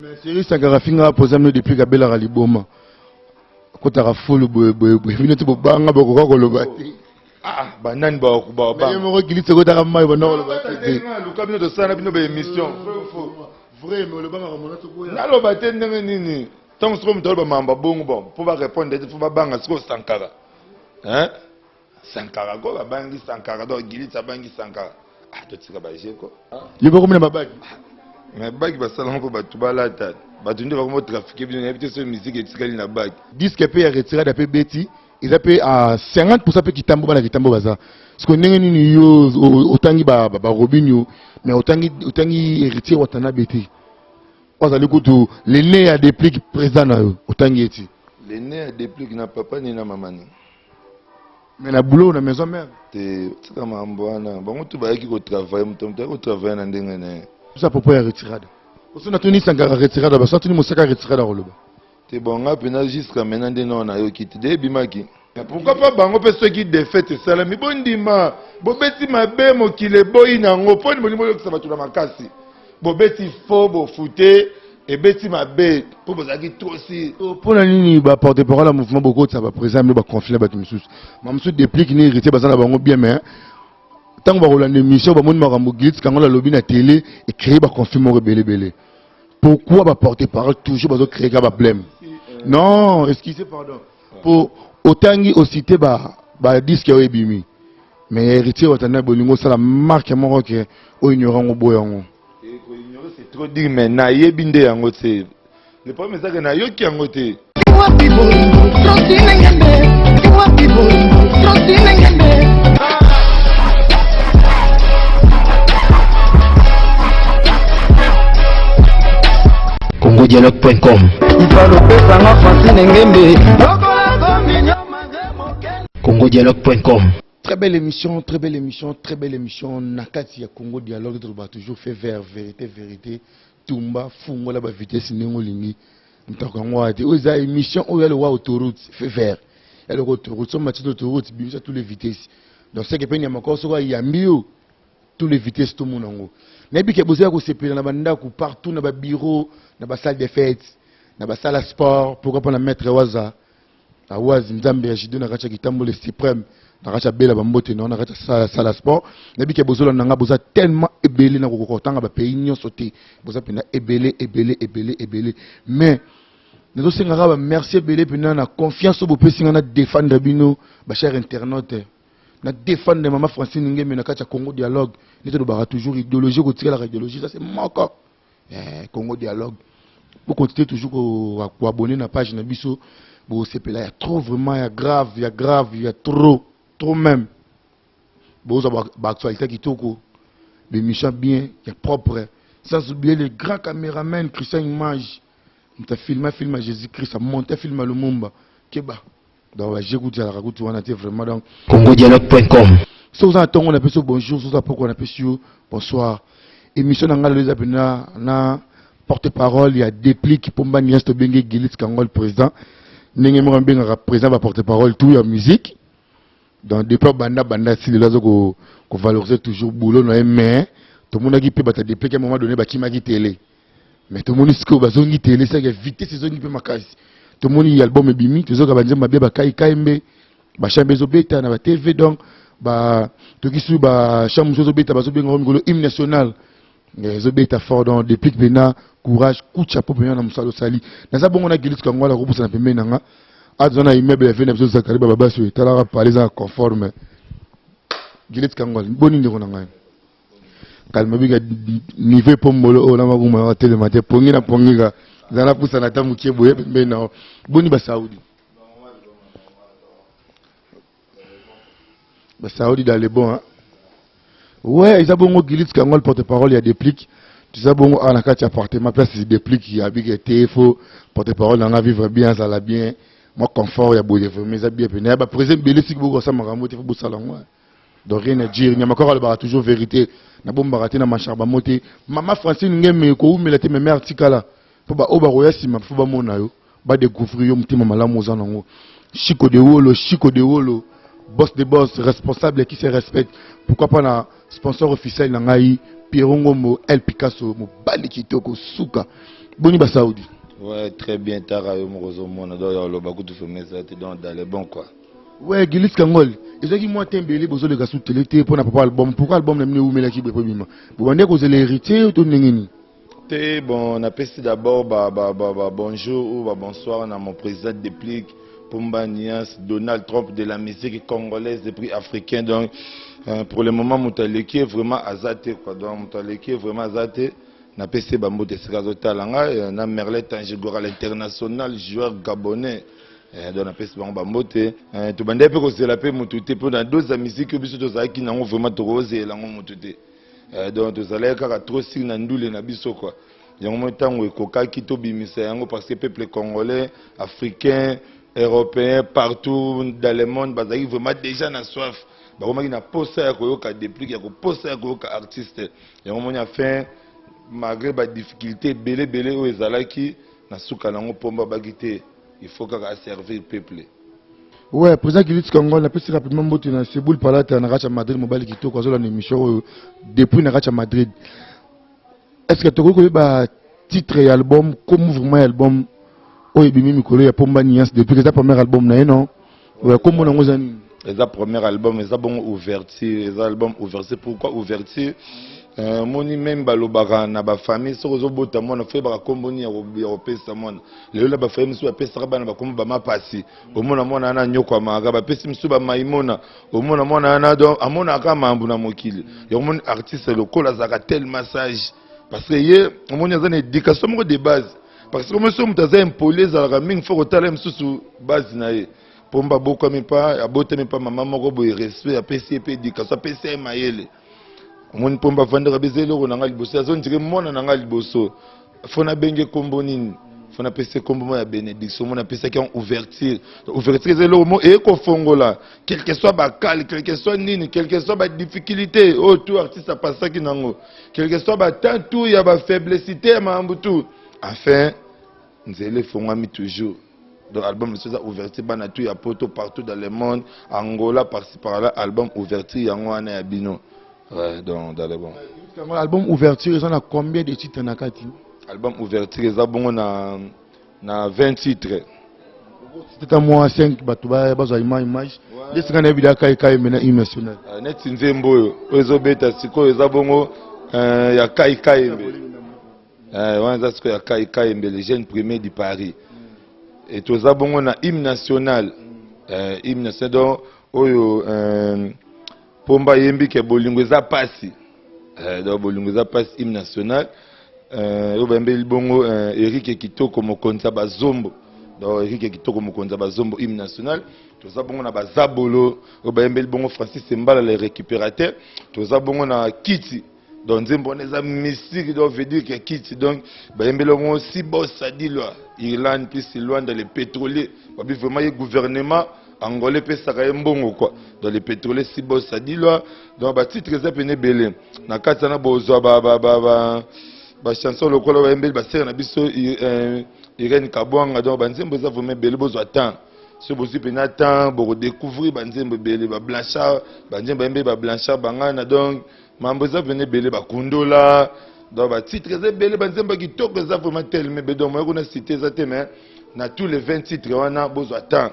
Mais Thierry Sankara afingaka poza bino depuis kabelaka liboma akotaka fulu boye boye boye bino te bobanga bokoka koloba te. Ah, banani babanga ye moko kilisi ekotaka mai banda koloba te. Luka bino tosala bino ba émission. Vrai mais oloba makambo na tokoya. Naloba te ndenge nini? Ntango sikoyo moto aloba makambo bongo bon mpo ba répondre te fo babanga sikoyo Sankara. Hein? Sankara ko babangi Sankara donc Gilitz abangi Sankara. Ah totika ba jeu ko. Yo bokomi na babagi. Mais bagi basala mpo bato balata. Bato nde bakomi trafiquer bino nayebi te soki musique etikali na bagi. Disque pe ya retirada pe beti eza pe a 50% pe kitambo bana kitambo baza. Siko ndenge nini yo otangi ba ba Robinho mais otangi otangi héritier Watanabe te. Azali kutu l'aîné ya Deplick président na yo otangi ye ti. L'aîné ya Deplick na papa ni na mama ni. Mais na boulot na maison mère. Te tika makambo wana bango tu bayaki kotravaille moto moto ayaki kotravaille na ndenge na ye. Tout propos ya retirada. Oso na tuni Sankara retirada baso tuni Mosaka retirada koloba. Te bon nga pena jusqu'à maintenant nde nao nayoki te de ebimaki. Pourquoi pas bango mpe soki défaite esalami bondima bobeti mabe mokili eboyi na yango mpo nini bolingi boyokisa bato na makasi bobeti faux bofute ebeti mabe mpo bozalaki trop si mpo na nini ba porte parole ya mouvement bokotisa ba président bino ba conflit na bato mosusu ma mosusu déplique ni héritier baza na bango bien mais ntango bakolanda émission bamoni makambo Gilles Kangola alobi na télé ecréer ba conflit moko ebele ebele. Pourquoi ba porte parole toujours bazo créer ka ba blème? Non, excusez pardon. Po otangi osite ba ba disque oyo ebimi. Mais héritier watana bolingo sala marque moko ke o ignore yango boya yango. Ko ignorer c'est trop dire mais nayebi nde yango te. Le problème eza ke nayoki yango te. Wapi bolingo, Francine Ngembe. Wapi bolingo, Francine Ngembe. congodialogue.com Ifalopesanga Francine Ngembe. congodialogue.com Très belle émission, très belle émission, très belle émission. Nakati ya Congo Dialogue, toloba toujours fait vers vérité, vérité. Tumba, fungola ba vitesse ndenge olingi. Ntako yango wana te. Oyo eza émission oyo ya lokola autoroute, fait vert. Ya lokola autoroute, soki omati autoroute, bimisa tous les vitesses. Donc c'est que pe nyama koko soki ayambi yo, tous les vitesses tomona yango. Nayebi ke boza ya kosepela na ba ndako partout, na ba bureau, na ba salle de fête, na ba salle ya sport, pourquoi pas na maître Waza. Awazi nzambe ya judo na kati ya kitambo le supreme na kati ya bela bambote na na kati ya sala sport nayebi ke bozolanda nga boza tellement ebele na kokoka kotanga ba pays nyonso te boza mpenza ebele ebele ebele ebele mais nazosenga kaka ba merci ebele mpenza na confiance oyo bopesi nga na defendre bino ba cher internaute na defendre mama Francine Ngembe na kati ya Congo dialogue nde tolobaka toujours idéologie kotikalaka idéologie ça c'est moko. Eh, Congo Dialogue. Bo continuer toujours ko ko abonner na page na biso. Bo sepela ya trop vraiment ya grave, ya grave, ya trop, trop même. Bo za ba, ba actualité kitoko, des missions bien, ya propre. Sans oublier le grand caméraman Christian Image. Muta filma film à Jésus-Christ, a monté film à Lumumba. Keba. Donc ba jeu kutu alaka kutu wana te vraiment donc. Congodialogue.com. Soki oza na tongo napesi yo bonjour, soki oza pokwa napesi yo bonsoir. Emission na ngai lelo eza mpenza na porte parole ya Deplick Pomba Nias tobenge Gilles Kangol président. Ndenge moko abengaka président ba porte parole tout ya musique. Donc depuis banda banda si lelo azo ko, ko valoriser toujours boulot na ye mais tomonaki mpe bato ya Deplick à un moment donné bakimaki tele. Mais tomoni sikoyo bazongi tele seke vitesse ezongi mpe makasi. Tomoni album ebimi tozoka banzembo mabe bakai kaimbe bachambre ezobeta na ba TV donc ba toki su ba chambre mosusu ezobeta bazobenga yango mikolo hymne national ezobeta fort donc depuis mpena courage coup de chapeau mpena na mosala osali naza bongo na Gilles Kangwala akopusana pembeni na nga aza na immeuble ya vie na biso Zakari Bababasi oyo etalaka palais eza conforme Gilles Kangwala boni ndeko na ngai kalma bika niveau epombolo oyo na mabuma na telema te pongi na pongi ka zala pusana ata mokie boye pembeni na boni basaudi basaudi dans le bon hein? ouais eza bongo Gilles Kangol porte parole ya Deplick toza bongo awa na kati ya appartement place Deplick ya bika te faut porte parole na nga vivre bien azala bien mwa confort ya boye vraiment eza bien pene ya ba président ebele siki bokosala makambo te faut bosala yango Donc rien à dire, Nyamakor alobaka toujours vérité. Na bombaka te na machar ba te. Mama Francine Ngeme ko umela te mais mère tikala. Po ba oba roya sima faut ba mona yo, ba découvrir yo mutema malamu oza nango. Chico de Wolo, Chico de Wolo, boss de boss, responsable qui se respecte. Pourquoi pas na sponsor officiel na ngai Pierrot Ngombo, El Picasso, mobali kitoko suka. Boni ba Saudi? Ouais, très bien, tara yo moko ozomona, donc ya oloba kutu vraiment eza te, donc dans le bon quoi. Ouais, Gilis Kangol, ezalaki mwa te ebele bozoleka su tele te mpo na papa album. Pourquoi album na bino ewumelaki boye mpo ebima? Bobandaki kozela héritier to ndenge nini? Te, bon, napesi d'abord ba, ba, ba, ba bonjour ou ba bonsoir na mon président Deplick Pumba Nias, Donald Trump de la musique congolaise et puis africain. Donc, pour le moment, moto aleki ye vraiment aza te quoi. Donc, moto aleki ye vraiment aza te. Napesi ye bambote esika azotala ngai, na Merlin Tangigora, l'international joueur gabonais. Donc napesi bango bambote. Tobandaki mpe kozela mpe motu te mpo na dose ya musique oyo biso tozalaki nango, vraiment tokozela yango motu te. Donc tozalaki kaka trop sur na ndule na biso quoi. Yango moi ntango ekokaki tobimisa yango parce que peuple congolais, africain, européen, partout dans le monde bazalaki vraiment déjà na soif, bakomaki na posa ya koyoka Deplick, ya koposa ya koyoka artiste. Yango moni afin malgré ba difficulté ebele ebele oyo ezalaki na suka nango, Pomba baki te, il faut kaka aservir peuple. Ouais, président Gilis Kangol, napesi rapidement mbote na Seboul Palata na kati ya Madrid, mobali kitoko azolanda émission oyo depuis na kati ya Madrid. Est-ce que tokoki koyeba titre ya album, comme vraiment ya album oyo ebimi mikolo ya Pomba Niance depuis eza premier album na ye, non? Ouais, kombo nango eza nini? Eza premier album, eza bongo ouverture, eza album ouverture. Pourquoi ouverture? Moni même balobaka na bafamille, soki ozobota mwana, fo yebaka kombo nini ya kopesa mwana. Lelo na bafamille mosusu bapesaka bana bakombo bamapasi, omona mwana wana anyokwamaka, bapesi mosusu bamaimona, omona mwana wana donc amonaka mambu na mokili. Yango moni artiste lokola azalaka tellement sage parce que ye omoni aza na éducation moko de base, parce que omoni soki moto aza impoli ezalaka mingi, fo kotala ye mosusu base na ye. Pomba abokwami pa abotami pa mama moko boye, respect apesi ye mpe éducation, apesi ye mayele. Omoni Pomba avandaka beza eloko na ngai liboso, azondire mwana na ngai liboso, fo nabenge kombo nini, fo napesa ye kombo moko ya bénédiction. Mona apesaki yango ouverture. Ouverture eza eloko moko eye kofongola, quelque soit bakale, quelque soit nini, quelque soit badifficulté oyo tout artiste apasaki nango, quelque soit batemps tout ya bafaiblessité ya makambo tout, enfin nzela efongwami toujours. Donc album mosusu eza ouverture, bana tout ya poto, partout dans le monde, Angola, par-ci par-là, album ouverture yango wana ya bino. Ouais, donc dans le bon. Yango album ouverture eza na combien de titres na kati? Album ouverture eza bongo na 20 titres. Tata mwa 5 bato bazwa image nde sika nayebi da kai kai mena hymne national. Neti nzembo oyo oyo ezobeta sikoyo eza bongo ya kai kayembe. Wana eza sikoyo ya kai kayembe, le jeune premier du Paris. Et toza bongo na hymne national. Hymne national donc oyo Pomba ayembi ke bolingo eza pasi. Donc bolingo eza pasi, hymne national. Oyo bayembeli bongo Eric Kitoko mokonzi ya bazombo. Donc Eric Kitoko mokonzi ya bazombo, hymne national. Toza bongo na bazabolo oyo bayembeli bongo Francis Mbala le récupérateur. Toza bongo na Kiti. Donc nzembo wana eza mystique, donc veut dire que Kiti, donc bayembeli bongo Sibo Sadilwa, Irlande puis Luanda le pétrolier. Babi vraiment ye gouvernement angolais pesaka ye mbongo quoi. Donc le pétrolier Sibo Sadilwa, donc ba titre eza pene ebele. Na kati wana bozwa ba ba ba ba ba chanson lokola bayembeli ba sere na biso Irène Kabwanga, donc ba nzembo eza vraiment ebele, bozwa temps. So bozwi pena temps boko découvrir ba nzembo ebele, ba Blanchard, ba nzembo bayembeli ba Blanchard bangana, donc mambo eza pene ebele, bakundola, donc ba titre eza ebele, ba nzembo ya kitoko eza vraiment tellement ebele. Donc moyen kuna cité eza te, mais na tous les 20 titres wana bozwa temps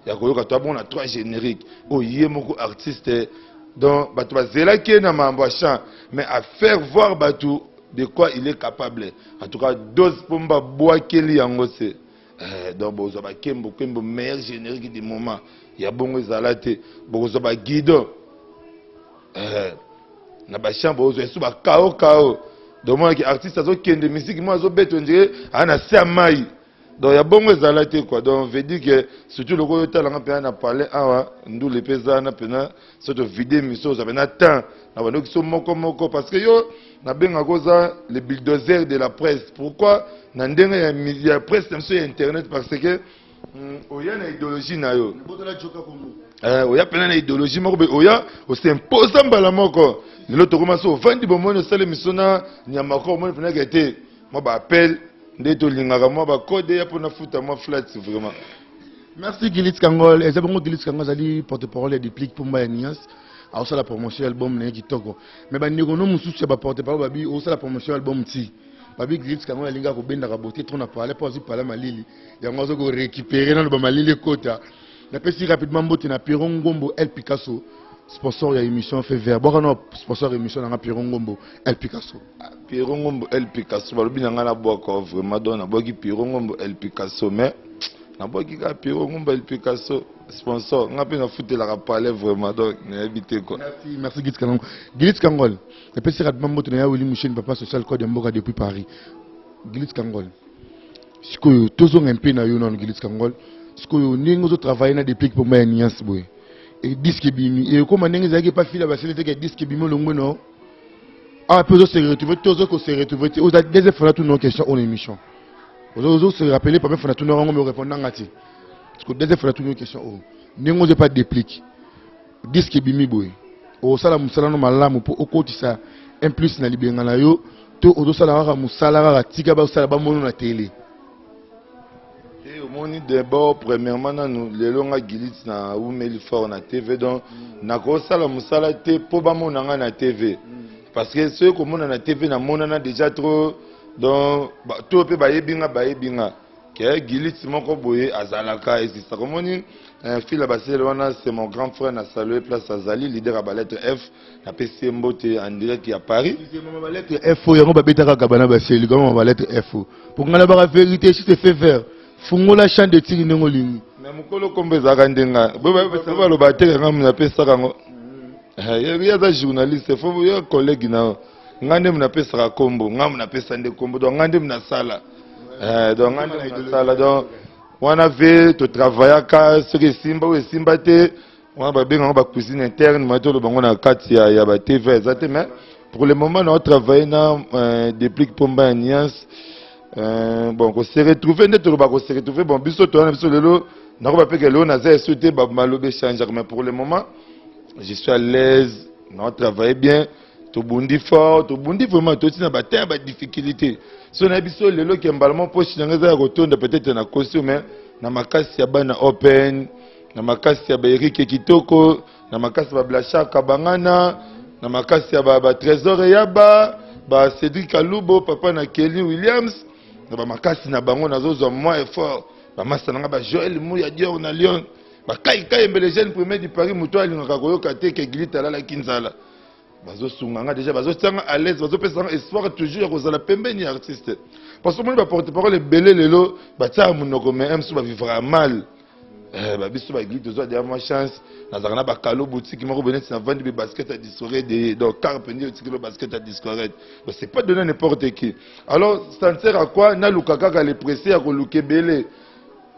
ya koyoka. To abongo na 3 générique oyo ye moko artiste, donc bato bazelaki ye na mambo ya chant, mais à faire voir bato de quoi il est capable. En tout cas dose Pomba bwakeli yango se. Donc bozwa ba kembo kembo meilleur générique du moment ya bongo ezala te, bokozwa ba guidon na ba chambre, bozwa esu ba kao kao. Donc monaki artiste azokende musique mo azobeta ondire aa na se ya mai, donc ya bongo ezala te quoi. Donc veut dire que surtout lokola otalanga mpena na palais awa, ndule mpe eza wana mpena, so tovide miso ozwa mpena temps na bandoki so moko moko, parce que yo nabengaka oza le bulldozer de la presse. Pourquoi? Na ndenge ya presse na biso ya internet, parce que oya na idéologie na yo, oya mpena na idéologie moko boye, oya osimposa mbala moko. Lelo tokoma so ovandi bomoni osala émission na nyamako, omoni mpenaka te mwa baappel nde tolingaka mwa bacode ya mpona futa mwa flat vraiment. Merci Gilit Kangol. Eza bongo Gilit Kangol azali porte-parole ya Deplick Pomba ya Nias. Aosala promotion ya album na ye kitoko. Mais bandeko no mosusu ya ba porte-parole babi osala promotion ya album ti. Babi Glitz kango alinga kobendaka beauté trop na palais po azwi palais malili. Yango azo ko récupérer nano ba malili ekota. Napesi rapidement mbote na Pierrot Ngombo El Picasso, sponsor ya émission Fait Vert. Bwaka no sponsor ya émission nanga Pierrot Ngombo El Picasso. Ah, Pierrot Ngombo El Picasso balobi na ngai nabwaka vraiment donc nabwaki Pierrot Ngombo El Picasso mais nabwaki kaka Pierrot Ngombo El Picasso sponsor nga mpe nafutelaka palais vraiment donc nayebi te quoi. Merci, merci Gitz Kangol. Gitz Kangol, napesi rapidement mbote na ya Willy Musheni papa social code ya mboka depuis Paris. Gilitz Kangol. Sikoyo tozonga mpe na yo nano Gilitz Kangol. Sikoyo ndenge ozo travailler na Deplick Pomba ya nuance boye. E disque ebimi ekoma ndenge ezalaki epa fila basili te ke disque ebimi olongwe no. Ah pe ozo se retrouver te ozo ko se retrouver te. Oza deuxième fois na tuna question on émission. Ozo ozo se rappeler première fois na tuna yango mais orépondre nga te. Parce que deuxième fois na tuna question oyo. Ndenge ozo pa Deplick. Disque ebimi boye. Osala mosala no malamu po okotisa un plus na libenga na yo to ozosala kaka mosala kaka tika basala bamono na tele. Te omoni d'abord premièrement nanu lelo nga Gilit na wumeli fort na TV donc nakosala mosala te po bamona nga na TV parce que soki komona na TV namonana déjà trop donc to pe bayebi nga bayebi nga ke Gilit moko boye azalaka existaka omoni fila basele wana c'est mon grand frère na salue place azali leader ya ba lettre F napesi ye mbote en direct ya Paris. Mama ba lettre F oyo yango babetaka kaka bana baseli kama mama ba lettre F oyo po ngai nabaka verite si c'est fait vert fungola champ de tir ndenge olingi. Mais mokolo kombo ezalaka nde nga baloba te nga napesaka yango ye aza journaliste fo ye collègue na yo nga nde napesaka kombo nga napesa nde kombo donc nga nde nasala donc nga nde nasala donc wana ve totravaillaka soki esimba oyo esimba te wana babenga yango ba cuisine interne mais toloba yango na kati ya, ya ba TV eza te mais pour le moment na travailler na Deplick Pomba ya Niance bon ko se retrouver nde toloba ko se retrouver bon biso toza na biso lelo nakoba pe ke lelo naza esu te ba maloba echangeaka mais pour le moment je suis à l'aise na travailler bien tobundi fort tobundi vraiment toti na ba terre ba difficulté so na biso lelo ke mbala moko poche na ngai eza ya kotonda peut-être na kosi mais na makasi ya bana open na makasi ya ba Eric Kitoko na makasi ba Blanchard Kabangana na makasi ya ba, ba Trésor Eyaba ba Cédric Alubo papa na Kelly Williams na ba makasi na bango nazozwa mwa effort ba masta na nga ba Joël Mouya Dior na Lyon ba Kai Kai Mbele jeune premier du Paris moto alingaka koyoka te ke Gilita alalaki nzala bazosunga nga déjà bazotia nga à l'aise bazopesa nga espoir toujours ya kozala pembeni ya artiste parce que omoni ba porte parole ebele lelo batiaka monoko mais mosusu bavivra mal babiso ba église tozwa deja mwa chance nazalaka na bakalo boutique moko boye neti navandi be basket ya discorede de donc car mpenza otikeli basket ya discorede donc c'est pas donné n'importe qui alors ça ne sert à quoi naluka kaka le pressé ya koluka ebele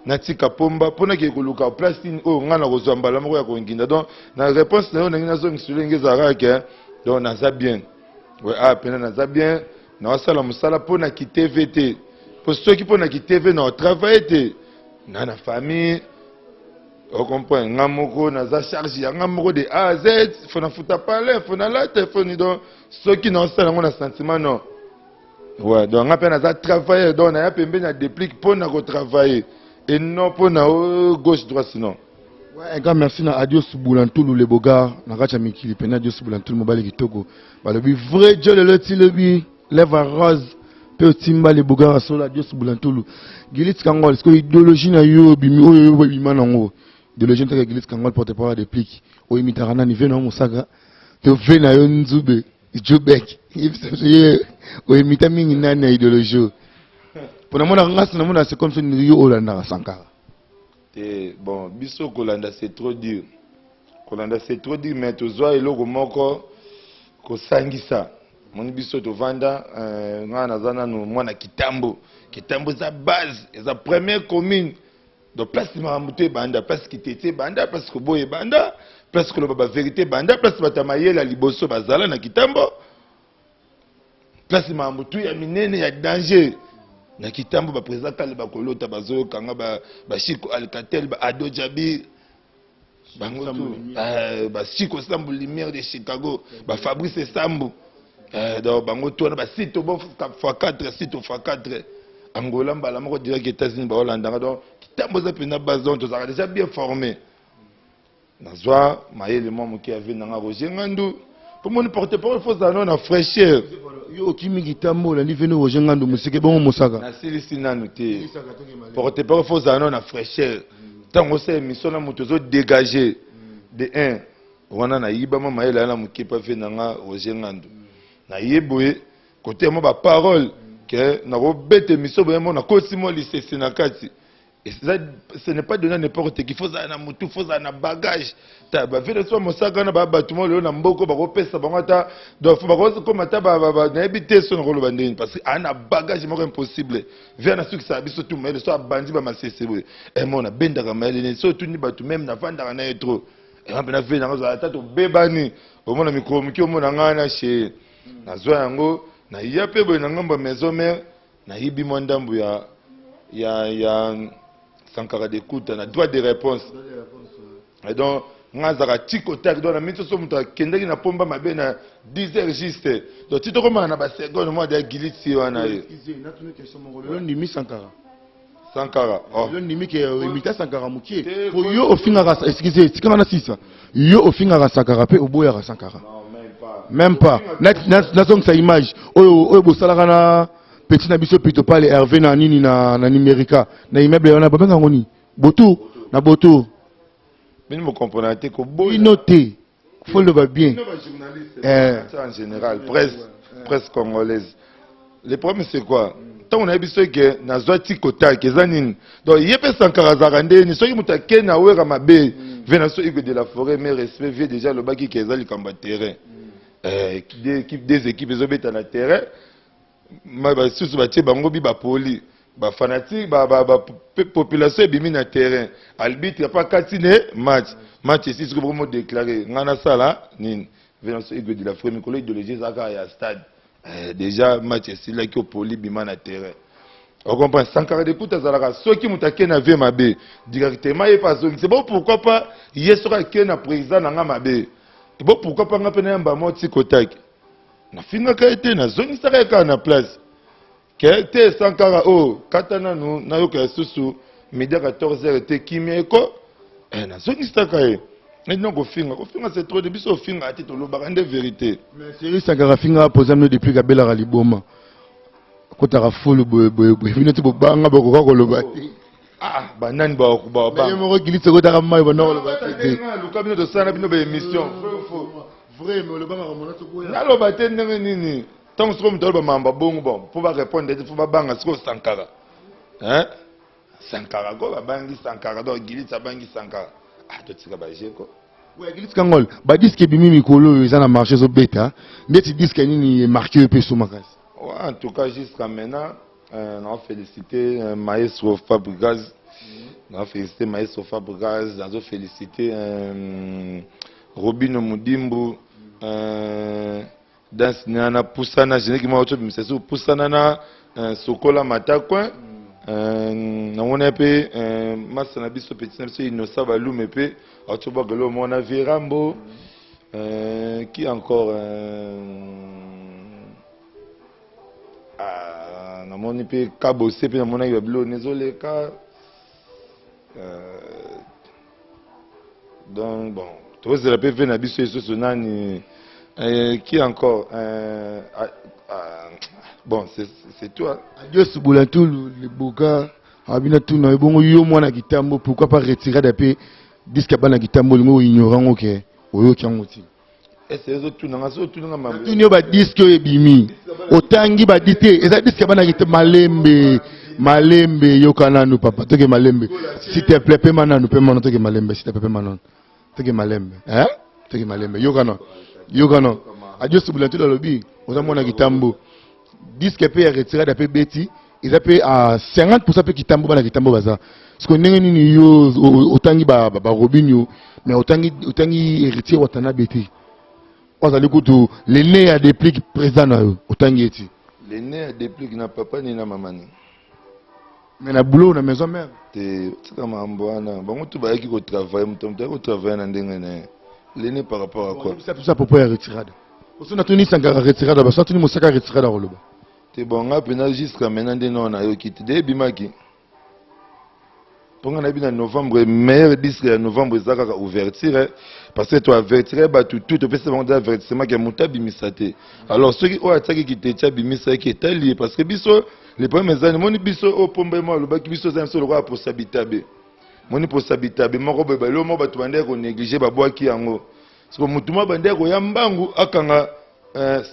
natika pomba mpo nakende koluka place nini oyo ngai nakozwa mbala moko ya konginda donc na réponse na yo ndenge nazongisa lolenge ezalaka kaka ke donc naza bien we ah mpena naza bien naosala mosala mpo na kitv te mpo soki mpo na kitv na otravaille te na na famille ocomprendre nga moko naza charge ya nga moko de A à Z fo nafuta palais fo nalata fo ni donc soki naosala yango na sentiment non ouais donc nga mpe naza travailleur donc naya pembeni ya Deplick mpo na kotravailler et non mpo na gauche droite sinon. Ouais, un grand merci na Adios Boulantulu le Bogar na kati ya mikili pena Adios Boulantulu mobali kitoko balobi vrai Dieu lelo ti lobi lèvre rose pe otimba le Bogar asola Adios Boulantulu Gilit Kangol est-ce que idéologie na yo bimi oyo yo bima nango idéologie ntaka Gilit Kangol porte-parole ya Deplick oyo imitaka nani ve na yo mosaka to ve na yo nzube Jubek ye oyimita mingi nani na idéologie oyo mpo namonaka ngasi namona c'est comme si yo olandaka Sankara te bon biso kolanda c'est trop dur kolanda c'est trop dur mais tozwa eloko moko kosangisa moni biso tovanda ngai naza nanu mwana kitambo kitambo eza base eza première commune donc place makambo to ebanda place kitete ebanda place koboya ebanda place koloba bavérité ebanda place bato ya mayele ya liboso bazala na kitambo place makambo tu ya minene ya danger na kitambo baprésident kale bakolota bazoyokanga bashiko alcatel ba ado jabir bango tu bashiko sambu lumière de Chicago bafabrice sambu donc bango tu wana basito bo fois 4 sito fois 4 Angola mbala moko direct États-Unis baolandanga donc kitambo eza mpenza base donc tozalaka déjà bien formé nazwa mayele mwa moke ya ve nanga Roger Ngandu mpo moni porte parole fo ozala nao na fraîcheur. Yo okimi kitambo, olandi veno Roger Ngandu moseke bongo mosaka. Nasilisi nanu te. Porte parole faut ozala nano na fraîcheur. Ntango osala émission na moto ozo dégager de un wana nayibama mayele wana moke pa vie na nga Roger Ngandu. Naye boye kote mwa ba parole ke nakobeta émission boye mo nakotisi mwa lisese na kati. Et ça, ce n'est pas donné à n'importe qui. Faut ozala na mutu, faut ozala na bagage. Ta ba vie na mosaka na ba bato mo lelo na mboko bakopesa bango ata donc faut bakokoma ata ba ba nayebi te so nakoloba ndenge parce que ana bagage moko impossible. Vie na sukisa biso tout mayele so abandi ba masese boye. Eh mona bendaka mayele ne so tuni bato même navandaka na ye trop. Eh mpe na vie na ozala ata tobebani omona mikolo moke omona ngai na chez nazwa yango naya mpe boye na ngambo ya maison mère. Nayibi mwa ndambu ya ya ya Sankara de Kuta na droit de réponse. Et donc nga azalaka tiko tak donc na minso so moto akendaki na pomba mabe na 10 heures juste donc ti tokomaka na baseconde mwa deya gilisi wana ye. Lelo ndimi Sankara. Sankara. Oh. Lelo ndimi ke imita Sankara mokie. Po yo ofingaka excusez tikanga na sisa. Yo ofingaka Sankara pe oboyaka Sankara. Non, même pas. Même pas. Nazongisa image oyo oyo bosalaka na petit na biso pito pale Hervé na nini na na numérica na immeuble wana babenga yango nini? Botour na botour. Bino bokomprena te koboya. Bino te. Faut loba bien. Bino ba journaliste eh. En général presse presse congolaise. Le problème c'est quoi? Ntango nayebi soki ke nazwa ti kotaki eza nini donc ye mpe Sankara azalaka ndeni soki moto ake na wera mabe vie na so Hugo de la forêt mais respect vie déjà alobaki ke eza likambo ya terrain eh, deux équipes deux équipes ezobeta na terrain basusu batie bango bi bapoli ba fanatique ba, ba, ba population ebimi na terrain arbitre pa kati ne match match esili soki bokomo déclarer ngai nasala nini vie na so Hugo de la forêt mikolo idéologie ezalaka ya stade. Eh, déjà match esilaki opoli bima na terrain. Ocomprend Sankara de Kuta azalaka soki moto ake na vie mabe directement ye mpe azongisi bo pourquoi pas ye soki ake na président na nga mabe bo pourquoi pas nga mpe nayamba mo tikotaki nafingaka ye te nazongisaka ye kaka na place ke te Sankara o oh, kata nanu nayoka lisusu midi ya 14 heures te kimia eko eh, nazongisaka ye neti kofinga kofinga c'est trop de biso ofinga te tolobaka nde vérité. Mais série Sankara finga poza mino depuis kabelaka liboma akotaka fulu boye boye boye bino ti bobanga bokoka koloba te. Ah banani babanga ye moko kilisi ekotaka mai banda koloba te te. Luka bino tosala bino ba émission vrai mais oloba makambo na toboya naloba te ndenge nini ntango sikoyo moto aloba makambo bongo bon mpo ba répondre te fo babanga sikoyo Sankara hein Sankara ko babangi Sankara donc Gilitz abangi Sankara ah totika ba jeu ko. Ouais, Gilitz Kangol, ba disque ebimi mikolo oyo eza na marché ezobeta ndeti disque nini emarke yo mpe so makasi? Ouais, en tout cas jusqu'à maintenant euh, na félicité euh, maestro Fabregas na félicité maestro Fabregas nazo félicité euh, Robino Mudimbu euh, Danse na na pusana générique moko tobimisa so pusana na euh, sokola matakwe euh, namona mpe euh, masa na biso petit na biso Innocent Balume mpe atobwaka eloko moko na Verambo euh, qui encore euh, ah, namoni mpe Kabose mpe namonaki babiloko nezoleka euh, donc bon tozela mpe ve na biso lisusu nani euh, qui encore euh, ah, ah, bon c'est toi. Adios Bulantulu liboka abina tuna ebongo yo mwana kitambo pourquoi pas retirada pe disque bana kitambo olingo ignore yango ke oyoki yango ti. Ese ezotuna nga so otuna nga mabe. Tuni yo ba disque oyo ebimi otangi ba disque te eza disque bana kitambo malembe malembe yoka nanu papa toke malembe s'il te plaît pema nanu pema nanu toke malembe s'il te plaît pema nanu toke malembe hein toke malembe yoka nanu yoka nanu adios Bulantulu alobi oza mwana kitambo disque pe ya retirada pe beti eza pe a 50% pe kitambo bana kitambo baza siko ndenge nini yo otangi ba ba Robinho mais otangi otangi héritier Watanabe te azali kutu l'aîné ya Deplick président na yo otangi ye ti L'aîné ya Deplick na papa ni na mama ni mais na boulot na maison mère te tika mambo wana bango tu bayaki ko travailler moto moto ayaki ko travailler na ndenge na ye l'aîné par rapport à quoi bisa bisa propos ya retirada oso natuni Sankara retirada baso natuni mosaka retirada koloba te bon nga mpena jusqu'à maintenant nde nao nayoki te de ebimaki. Mpo nga nayebi na novembre, meilleur disque ya novembre eza kaka ouverture, eh. Parce que toavertire bato tout, topesi bango deja avertissement ke moto abimisa te. Alors soki oyo atiaki kiteti abimisaki, etali ye. Parce que biso, le problème eza moni biso oyo Pomba ye moko alobaki, biso eza biso lokola posa bitabe. Moni posa bitabe moko boye, balio moko bato bandeki konéglige, babwaki yango. Siko motu moko bandeki koya mbangu akanga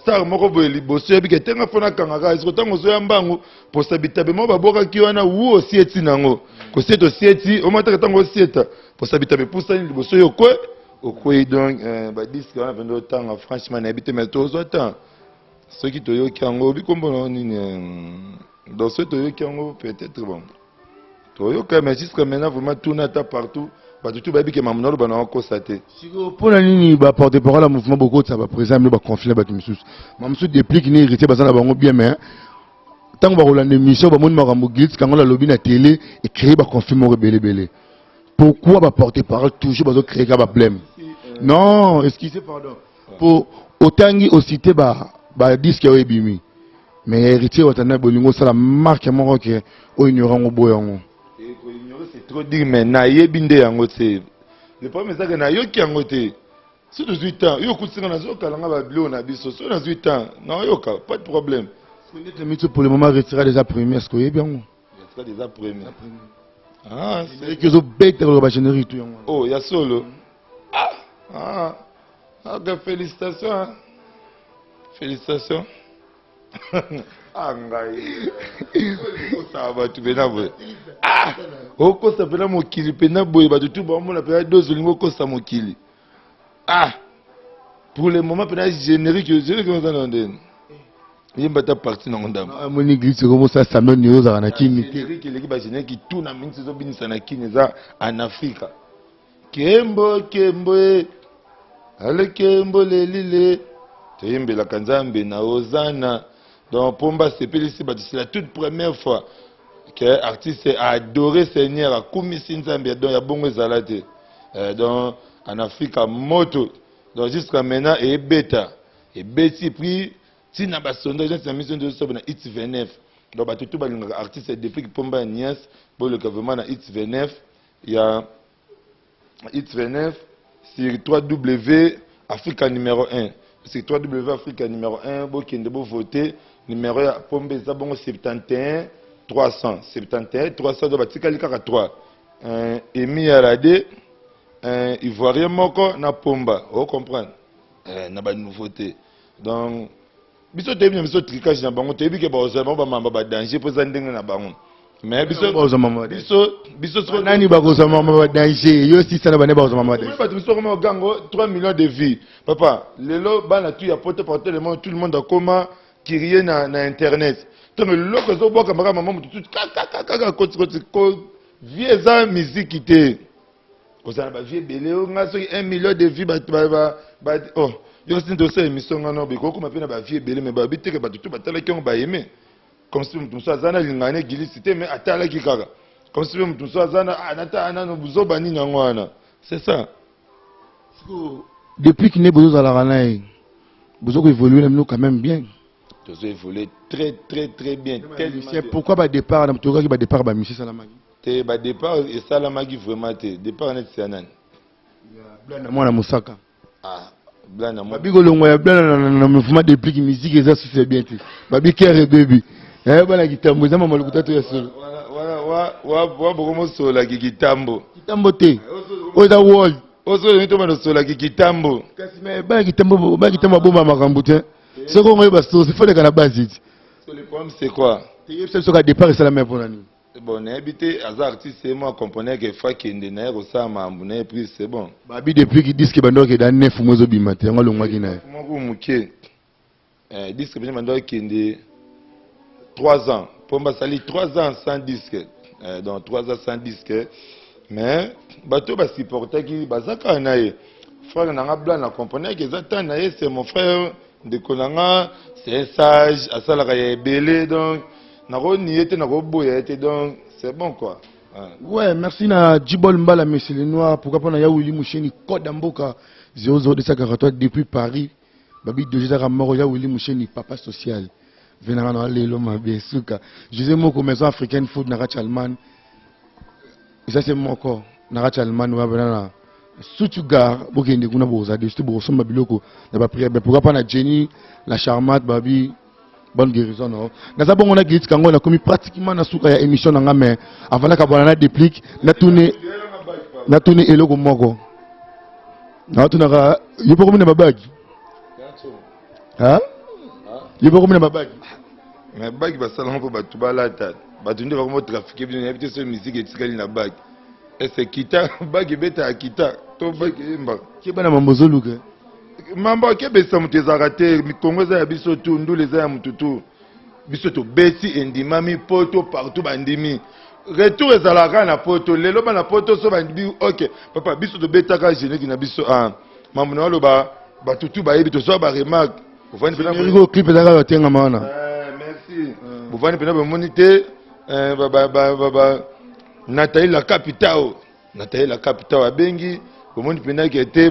star moko boye liboso, yebi ke tenga mpo nakanga kaka. Siko ntango ozoya mbangu, posa bitabe moko babwakaki wana, wu osieti nango, kosieta osieti omataka, ntango osieta posa bitabe epusani liboso, yo kwe okwei. Donc badisque wana mpenza otanga, franchement nayebi te, mais tozwa temps soki toyoki yango. Obi kombo na nini? Donc soki toyoki yango, peut-être bon, toyoka. Mais jusqu'à maintenant, vraiment, tuna ata partout, bato tu bayebi ke mamu naloba na okosa te. Sikoyo mpo na nini baporte parole ya mouvement bokotisa baprésident bino baconflit na bato misusu? Mamosusu Déplique ni Héritier baza na bango bien, mais ntango bakolanda émission, bamoni makambo Glit Kangola alobi na télé, ecréer baconflit moko ebelebele. Pourquoi baporte parole toujours bazocréer ka bablème? Non, excusez, pardon, po otangi ocité badisque oyo ebimi, mais ya Héritier Watana, bolingo osala marque moko ke oyo ignore yango, boyo yango. Koignore, c'est trop dire, mais nayebi nde yango te. Le problème ezaka nayoki yango te. So tozwi temps, yo okutinga, nazokalanga babiloko na biso. So nazwi temps, naoyoka, pas de problème. Ndete miti, pour le moment retira déjà premier, est ce que oyebi yango? Retira déjà premier? Ah. Générique ezobeta koloba bagénérique tu yango. Oh, ya solo? Ah ah, ok, félicitations, hein. Félicitations. Ah, ngai okosaka bato mpena boye. Ah, okosa mpena mokili mpena boye, bato tu baomona mpena dose, olingi okosa mokili. Ah, pour le moment mpena générique, générique oza na ndeni, yemba ta parti nango ndambo. Amoni glitch ekomosa Samuel Nio, ozalaka na Kini te. Générique eleki bagénérique tu na mingi ezobinisa na Kini, eza en Afrika. Kembo kembo e ale kembo lelile, toyembelaka Nzambe na ozana. Donc Pomba asepelisi bato, c'est la toute première fois que artiste a adoré Seigneur, akumisi Nzambe. Donc ya bongo ezala te. Donc en Afrika moto. Donc jusqu'à maintenant ebeta, ebeti puis ntina basondage neti na miso nde ozosoba na Hit 29. Donc bato tu balingaka artiste depuis Pomba ya Nias, boleka vraiment na Hit 29 ya Hit 29 sur 3W Africa numéro 1, sur 3W Africa numéro 1. Bokende bovote, numéro ya Pomba eza bongo 71 371 300. Donc batikali kaka 3, Emi Alade, Ivoirien moko na Pomba, ocomprendre na banouveauté. Donc biso toyebi na biso tricage na bango, toyebi ke bazwa bango bamamba badanger mpo eza ndenge na bango. Mais biso Bazwa mama biso biso nani bakozwa mama badanger? Yo sisa na bane bakozwa mama badanger? Bato biso koma ogango 3 millions de vues, papa. Lelo bana tu ya poto, partout le monde, tout le monde akoma curieux na internet. Ntongo eloko ezobwaka maka mama motu tu kaka kotikoti ko vie eza miziki te. Kozala na bavie ebele oyo nga soki 1 million de vues, bato oh, yo sini tosala émission nga no bekokoma mpe na bavie ebele, mais babi teke bato tu batalaki yango bayeme, comme si moto mosusu aza na lingana egilisi te, mais atalaki kaka, comme si mpe moto mosusu aza na ah, natala nano buzoba nini yango wana, c'est ça. Depuis kine bozozalaka na ye, bozo koévolue na bino quand même bien? Tozo évolue très très très bien, tellement bien. Pourquoi badépart na tokaki badépart bamisi esalamaki? Te, badépart esalamaki vraiment te. Départ neti ya nani? Blana mwana mosaka. Ah, Blana. Babi kolongwa ya Blana na mouvement Déplique, musique eza susu ya bien te. Babi kere ebebi, bana kitambo eza mama lokuta to ya solo? Wa bokomosolaki kitambo. Kitambo te, oyo eza world. Osolingi to bana osolaki kitambo. Kasi me bana kitambo, bana kitambo babomba makambo te. Soki ongo oyeba source, faut leka na base ti. So le problème, c'est quoi? Teyebisa biso ka départ esalama mpona nini? Bon, nayebi te. Aza artiste, ye mo acomprendre ke fa kende na ye kosala makambo na ye, puis c'est bon. Babi depuis ki disque bandoki eda 9 mois ezobima te, yango alongwaki na ye. Moko moke, disque mpenza bando akende 3 ans, mpo basali 3 ans sans disque. Donc 3 ans sans disque, mais bato oyo basupportaki baza kaka na ye. Frère na nga Blanc, na comprendre ke eza temps na ye. C'est mon frère, ndeko na nga, c'est un sage, asalaka ya ebele. Donc nakoni ye te, nakoboya ye te. Donc c'est bon quoi. Ah. Ouais, merci na Djibol Mbala, Monsieur le Noir. Pourquoi pas na Yawili Moucheni, Code Mboka 00243 depuis Paris. Babi Dojeza Moro, Yawili Moucheni, papa social. Venanga na lelo mabe suka. José Moko, Maison Africaine Food na kati Allemagne. Eza se moko na kati ya Allemagne wana pena na Stuttgart, bokende kuna bokozala desu bokosomba biloko na ba prix. Pourquoi pas na Jenny la charmante babi bonne guérison no. Naza bongo na Grit Kango, nakomi pratiquement na suka ya émission na nga, mais avant nakabwana na déplique, natuni eloko moko. Natunaka yo mpo komi na babagi. Hein? Yo mpo komi na babagi. Mais bagi basalanga mpo bato balata, bato nde bakomo trafiquer bino. Nayebi te soki musique etikali na bagi ese kita bagi ebetaka kita to bagi eyembaka. Keba na mambo ozoluka. Mambo akebesa moto ezalaka te. Mikongo eza ya biso tu, ndula eza ya motu tu. Biso tobeti, endimami poto partout, bandimi. Retour ezalaka kaka na poto. Lelo bana poto so bandimi, ok papa, biso tobetaka générique na biso. Ah, mambo na oloba, bato tu bayebi, tozwa baremarque. Ovandi mpena Générique oyo, clip ezalaka batengama wana. Merci. Bovandi mpena, bomoni te, Nathalie la capitale, Nathalie la capitale abengi, bomoni mpena ke te,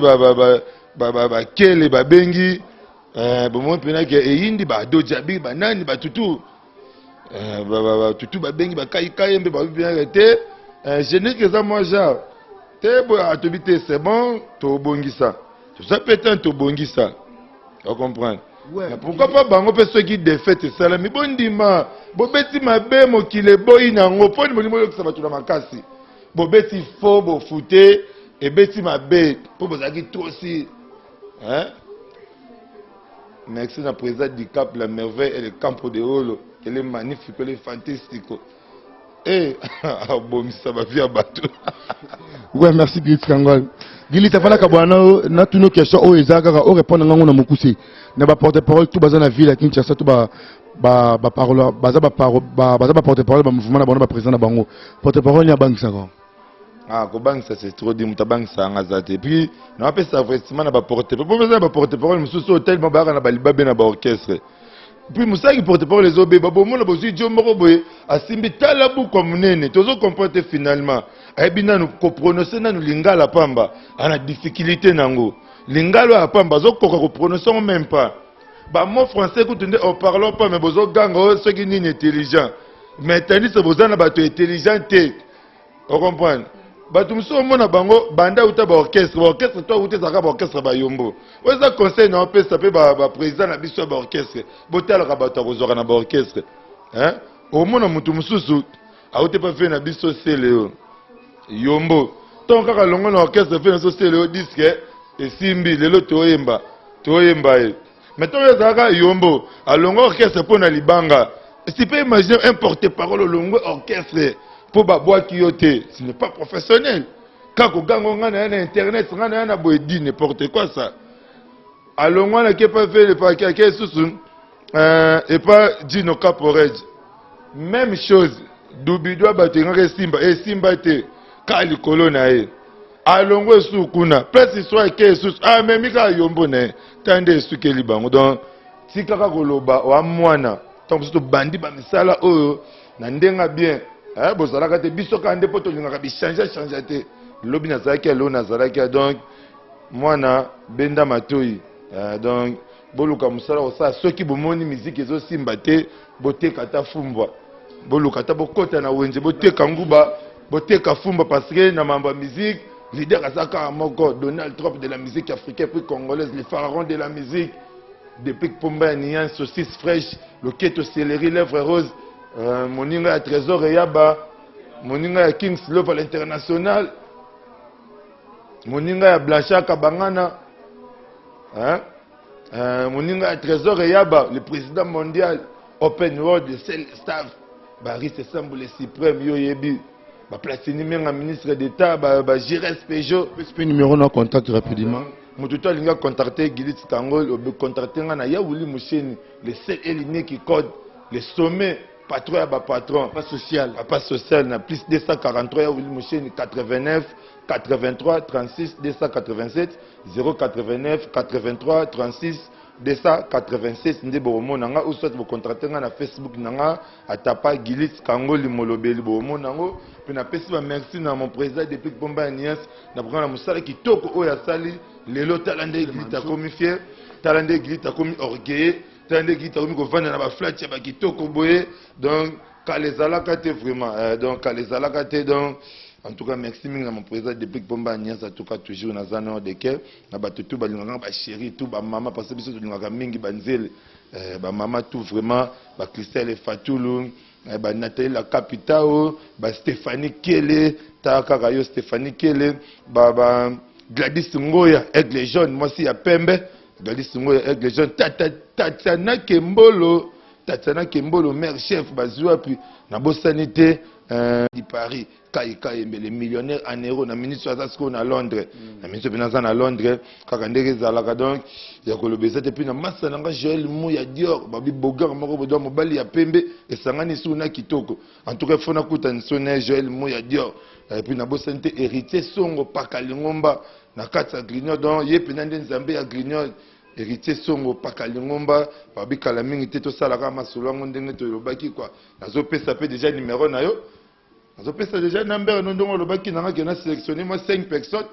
bakele babengi, bomoni mpena ke eyindi badojabi banani batutu, batutu babengi bakayikayembe, babi mpena ke te, générique eza mwa genre te boye. Atobi te, c'est bon, tobongisa, toza mpe te, tobongisa, ocomprendre. Mais pourquoi pas bango mpe soki défaite esalami, bondima, bobeti mabe, mokili eboyi nango. Mpo nini bolingi boyokisa bato na makasi? Bobeti faux, bofute, ebeti mabe mpo bozalaki tosi, hein? Merci na président du Cap, la merveille et le campo de olo, elle est magnifique, elle est fantastique. Eh, abomisa bavie ya bato. Ouais, merci Gilit Kangol. Gilit, afana kabwana na tuno question oyo eza kaka o répondre ngango na mokuse. Na ba porte-parole tout baza na ville ya Kinshasa, tout ba ba ba parole baza ba paro ba baza ba porte-parole ba mouvement na bango, ba président na bango. Porte-parole ni abangisaka? Ah, kobangisa, c'est trop dit. Moto abangisa yanga aza te. Puis napesa avertissement na baporte, po eza na baporte parole mosusu oyo tellement bayaka na balibabe na baorchestre. Puis mosalaki porte parole ezobeba, bomona bozwi dio moko boye asimbi tala bukwa monene, tozocomprendre te. Finalement ayebi nanu koprononce nanu lingala pamba, ana difficulté nango. Lingala oyo ya pamba azokoka koprononce yango même pas. Bamot français kutu nde en parlons pas, mais bozoganga oyo soki nini intelligent, mais tandis boza na bato intelligent te, ocomprendre. Bato mosusu omona bango banda uta baorchestre, baorchestre to auta ezalaka baorchestre bayombo. Oyo eza conseil na opesa mpe baprésident na biso ya baorchestre: botalaka bato ya kozwaka na baorchestre. Omona motu mosusu auti mpe fe na biso sele oyo yombo, ntongo kaka longo na orchestre fe na biso sele oyo, disque esimbi, lelo toyemba, toyemba ye. Mais ntongo ezalaka yombo, alongo orchestre mpo na libanga. Tu peux imaginer un porte-parole olongwe orchestre mpo babwaki yo te? Ce n'est pas professionnel. Kaka kogango ngai na ya na internet, ngai na ya na boye, di n'importe quoi ça. Alongwa na kepa fele paki, ake susu epa Dino Caporej, même chose, dubidwa bato engaka esimba, esimba te, kaka likolo na ye. Alongwa esusu kuna, place histoire eke esusu, amemi kaka yombo na ye, ta nde esukeli bango. Donc tikaka koloba wa mwana. Ntango biso tobandi bamisala oyo na ndenge bien, bozalaka te. Biso kaka nde mpo tolingaka bichange change te. Lobi nazalaki ya lelo nazalaki ya. Donc mwana benda matoi, donc boluka mosala kosala. Soki bomoni miziki ezosimba te, boteka ata fumbwa, boluka ata bokota na wenze, boteka nguba, boteka fumba, parce que na mambo ya musique, leader aza kaka moko: Donald Trump de la musique africaine puis congolaise, le pharaon de la musique depuis Pomba ya Nian, saucisse fraîche, loketo céleri, lèvre rose, moninga ya Trésor Eyaba, moninga ya Kings Love à l'international, moninga ya Blanchard Kabangana, hein? Moninga ya Trésor Eyaba, le président mondial open world, le seul staff Baris Esambu, le suprême. Yo yebi baplasini menga, ministre d'état, bagires Peugeot. Mpe numéro na contact rapidement. Moto to alingi acontacte Gilit Kangol, ocontacte nga na Yawuli Musheni, le seul et l'unique code, le sommet, patron ya bapatron. Papa social. Papa social, na plus 243 Yawuli Musheni 89 83 36 287, 089 83 36 287 nde bokomona nga, ou soit bocontacte nga na Facebook na nga, atapa Gilit Kangoli Molobeli, bokomona yango. Mpe napesi bamerci na mon président depuis Pomba ya Nias na programme na mosala kitoko oyo asali lelo. Tala nde Gilit akomi fier, tala nde Gilit akomi orgueilleux, tala nde Gilit akomi kovanda na baflat ya bakitoko boye. Donc kala ezalaka te vraiment, donc kala ezalaka te, donc. En tout cas, merci mingi na mon président Deplick Pomba Agnès. En tout cas, toujours naza na de cœur na bato tout balingaka, ba chéri tout, ba mama, parce que biso tolingaka mingi banzele, ba mama tout vraiment, ba Christelle Fatulu, ba Nathalie la Capitao, ba Stéphanie Kele, ta kaka yo Stéphanie Kele, ba Gladys Ngoya Aigle Jaune, mwasi ya pembe Gladys Ngoya Aigle Jaune, tata Tatiana Kembolo, Tatiana Kembolo mère chef, bazwa puis na bosani te di Paris Kai Kayembe, le millionnaire en euro na minute aza sikoyo na Londres, na minute mpe naza na Londres kaka ndenge ezalaka. Donc ya koloba eza te. Mpe na masa na nga Joel Mu ya Dior, babi bogar moko bodo mobali ya pembe esangani suku na kitoko. En tout cas, fo nakutani so na Joel Mu ya Dior. Et puis nabosani te Héritier Songo Paka Lingomba na kati ya Grignol. Donc ye mpena nde Nzambe ya Grignol, Héritier Songo Paka Lingomba. Babikala mingi te, tosalaka masolo yango ndenge tolobaki kua. Nazopesa mpe déjà numéro na yo, nazopesa déjà number no ndongo olobaki nanga ke na sélectionné moi 5 personnes.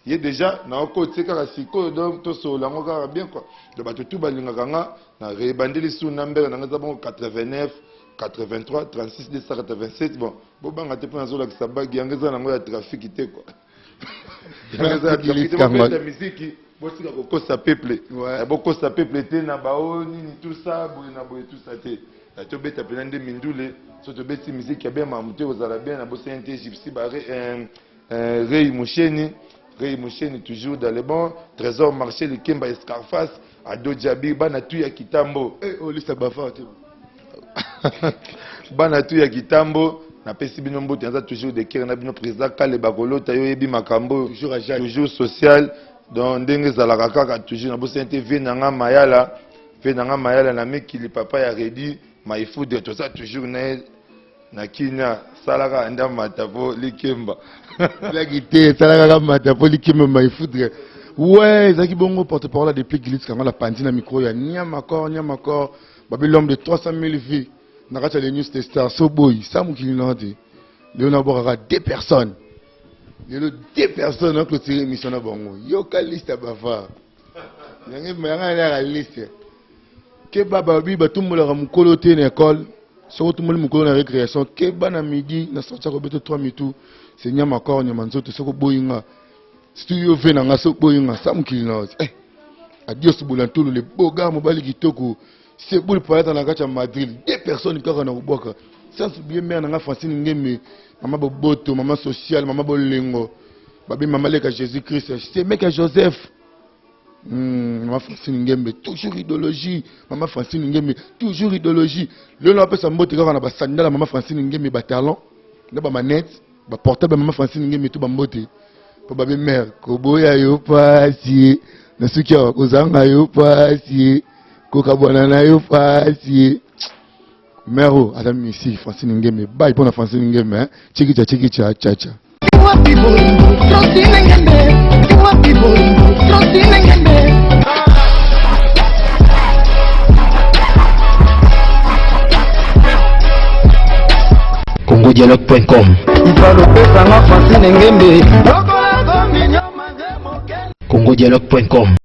Ye déjà naokotie kaka sikoyo, donc tosolola yango kaka bien quoi. Donc bato tu balingaka nga, na rebandeli su number nanga eza bongo 89 83 36 287. Bon, bobanga te mpo nazolakisa bagi yango, eza nango ya trafic te quoi, yango eza ya trafic te. Bobeta misiki, botika kokosa peuple. Bokosa peuple te na bao nini, tout ça boye na boye, tout ça te. Tobeta mpena nde mindule. So tobeti musique ya bien, mamu te kozala bien. Na bosani te Gypsy Bare, Rey Musheni, Rey Musheni toujours dans le bon Trésor Marché Likemba, Escarface Ado Jabi, bana tu ya Kitambo. Olisa bafa te. Bana tu ya Kitambo, napesi bino mbote. Naza toujours de cœur na bino. Président Kale bakolota yo, oyebi makambo. Toujours à Jacques. Toujours social. Donc ndenge ezalaka kaka toujours. Nabosani te vie nanga Mayala, vie nanga Mayala na mikili, papa ya Redi Maifoudre, toza toujours na ye na Kinya. Salaka nda mata po likemba. Ezalaki te, esalaka kaka mata mpo likemba Maifoudre. Ouais, ezalaki bongo porte parole ya Depuis Gilis Kango la pandi na micro ya Niamakor. Niamakor babi, l'homme de 300 000 vies na kati ya les news de star. So boy sa mokili na te, lelo nabwakaka deux personnes, lelo deux personnes na clôturer émission na bango. Yoka liste ya bavard yango, yanga yaka liste. Keba, babi batumbolaka mokolo te na école. Soki otumboli mokolo na récréation, keba na midi na sorti ya kobeta 3 mitu. Se nyama kor nyama nzoto. Soki oboyi nga, surtout yo ve na nga, soki oboyi nga sa mokili na yo. Adios Bolantulu, le beau gars, mobali kitoko Sebul Palata na kati ya Madrid. Deux personnes kaka na kobwaka, sans oublier mère na nga Francine Ngeme, mama boboto, mama sociale, mama bolengo, babi mama leka Jésus Christ, semeki ya Joseph. Mama Francine Ngembe toujours idéologie, mama Francine Ngembe toujours idéologie. Lelo apesa mbote kaka na basandala mama Francine Ngembe, batalon na bamanette, baportable mama Francine Ngembe to bambote mpo babe mare koboya yo pasi na suki awa, kozanga yo pasi, kokabwana na yo pasi. Mare oyo aza misi Francine Ngembe bai mpo na Francine Ngembe chikicha chikicha chacha. Wapi bolingo Francine Ngembe, wapi bolingo Francine Ngembe. congodialogue.com. Ifalopesanga Francine Ngembe. congodialogue.com.